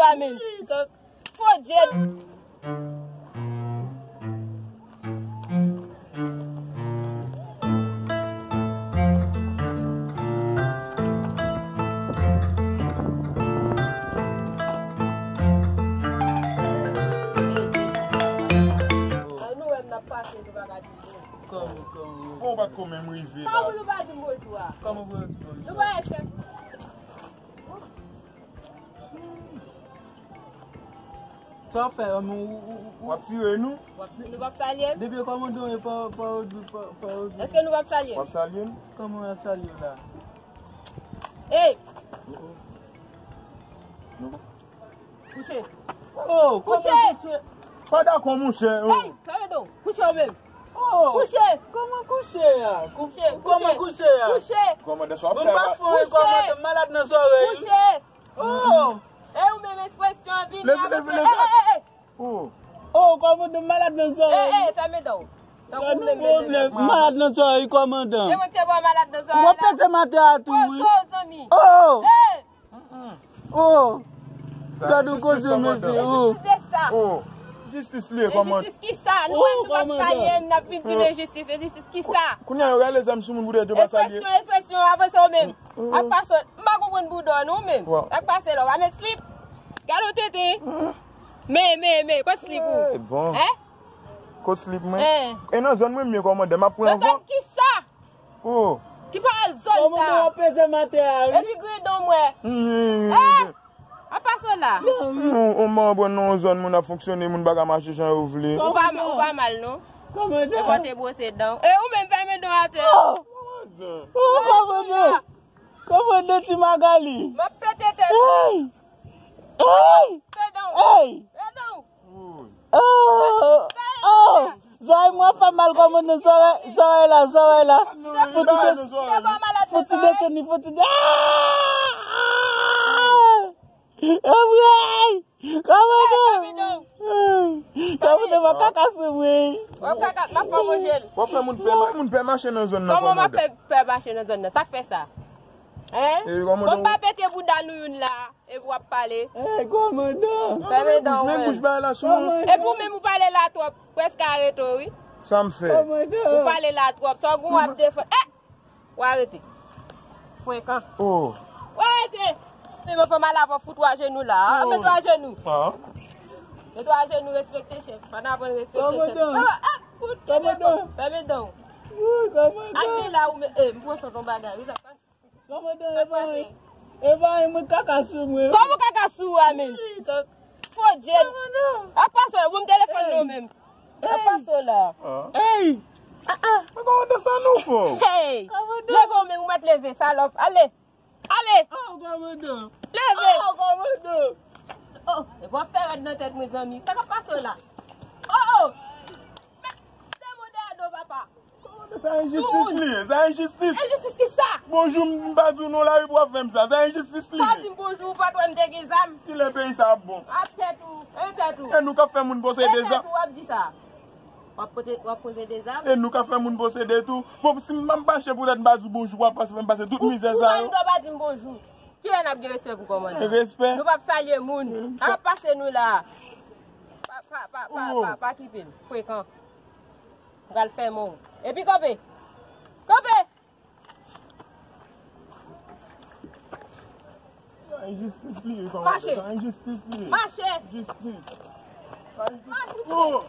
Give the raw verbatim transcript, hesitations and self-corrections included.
Amen. Fo Dye. Kòman, kòman? Kòman nou pa di bonjou a? Kòman pou yo di bonjou? Nou pa chèf. Sa w ap fè, w ap tire nou? W ap, nou p ap salye m? Depi yo kòmande w, fò, fò, fò, fò, fò. Èske nou p ap salye m? W ap salye m? Kòman w ap salye w la? Ey! Kouche. Oh, kouche. Pa dakò, monchè. Ey, fèmen don. Kouche ou menm. Oh, kouche. Kòman kouche a? Kouche, kòman kouche a? Kouche. Kòmandan, sa w ap fè? Mwen pa fè anyen, kòmandan, malad nan zòrèy. Kouche. Oh. E ou menm ekspresyon vini avè. Leve, leve, leve. Ey, ey, ey. Oh. Oh, kòmandan, malad nan zòrèy. Ey, ey, fèmen don. Tankou ou menm, menm, menm. Malad nan zòrèy, kòmandan. E mwen ki te ba w malad nan zòrèy la? Mwen pete m atè a tou, wi. Oh, zanmi. Oh. Ey. Oh! Gad yon koze, mesye, oh! Jistis de sa. Oh! Jistis li ye, kòmandan. Jistis ki sa? Nou menm nou p ap salye, n ap vin di l enjistis. Enjistis ki sa? Kounye a, yo rale zam sou moun pou yo pa salye. Ekspresyon, ekspresyon, avanse w menm. Ak pase, m pa konprann boudon nou menm. Ak pase la, w pa met slip. Gad yon tenten. Men, men, men, kot slip ou? Hein? Kot slip mwen? E nan zòn mwen, m ye, kòmandan, m ap pran van. Nan zòn ki sa? Oh. Ki pa zòn sa? Kòmandan, w ap peze m atè a, wi. Epi gridon mwen. Eh! A pa sa la. Non, on mwen pran nan yon zòn moun ap fonksyone, moun pa ka mache jan yo vle. Ou pa, ou pa mal, non? Kòmandan. E kote bwose dan. E ou menm fèmen don atè. Oh! Oh, kòmandan. Kòmandan Ti Magali. M ap pete tèt. Hey! Hey! Hey! Oh! Oh! Zòrèy mwen fè mal, kòmandan, zòrèy, zòrèy la, zòrèy la. Fouti des-, fouti desann li, fouti de-, ah! Ah! Kòmandan! Kòmandan, mwen kaka sou mwen. W ap kaka, m ap fè w manje l. W ap fè moun pè, moun pè mache nan zòn nan, kòmandan. Kòman m ap fè pè mache nan zòn nan? Sa k fè sa? Hein? Bon, pa pete bouda nou youn la. Epi w ap pale. Ey, kòmandan! Fèmen dan w. Men bouch bagay la sou mwen. Epi w menm ou pale la twòp, prèske arete w, wi. Sa m fè? Kòmandan! Ou pale la twòp, sa w gen w ap defann. Eh! W arete. Frekan. Oh. W arete. Se mwen fè mal avè w, fout w ajenou la. Mete w ajenou. Mete w ajenou, respekte chèf. Pandan aprann respekte chèf. Kòmandan! Ah, ah, fout, fèmen dan w. Fèmen dan w. Wi, kòmandan! Ak li la ou men, eh, m pran sot yon bagay, wi, sa k pase? Kòmandan, e pa anyen. E pa anyen, mwen kaka sou mwen. Kòman kaka sou ou a menm? Fo Dye. Kòmandan. A pa sa, bon, m telefòn nou menm. A pa sa la. Ey! Ah, ah. Men kòmandan, sa nou fè w? Hey! Kòmandan. Leve w menm, ou mèt leve, salòp. Ale. Ale. Oh, kòmandan. Leve. Oh, kòmandan. Oh, e w ap fè rèd nan tèt mwen, zanmi. Sa k ap pase w la? Oh, oh. Met de mo dèyè do, papa. Sa enjistis li ye, sa enjistis. Enjistis ki sa? Bonjou, m pa di w non, lari pou w ap fè m sa. Sa enjistis li ye. Sa di m bonjou, ou pa t wè m te gen zam? Kilè peyi sa ap bon? A tèt ou, e tèt ou. E nou k ap fè moun posede zam. E tèt ou, w ap di sa. W ap pote, w ap posede zam. E nou k ap fè moun posede tou. Bon, si m pa mache poutèt m pa di w bonjou, w ap pase fè m pase tout mizè sa yo. Ou pa gen dwa pa di m bonjou. Kilè n ap gen respè pou kòmandan? Respè. Nou p ap salye moun. N ap pase nou la. Pa, pa, pa, pa, pa, pa kite m. Frekan. M pral fèmen w. Epi kanpe! Kanpe! Sa enjistis li ye, kòmandan. Mache! Sa enjistis li ye. Mache! Jistis. Sa enjistis. Mache! Oh!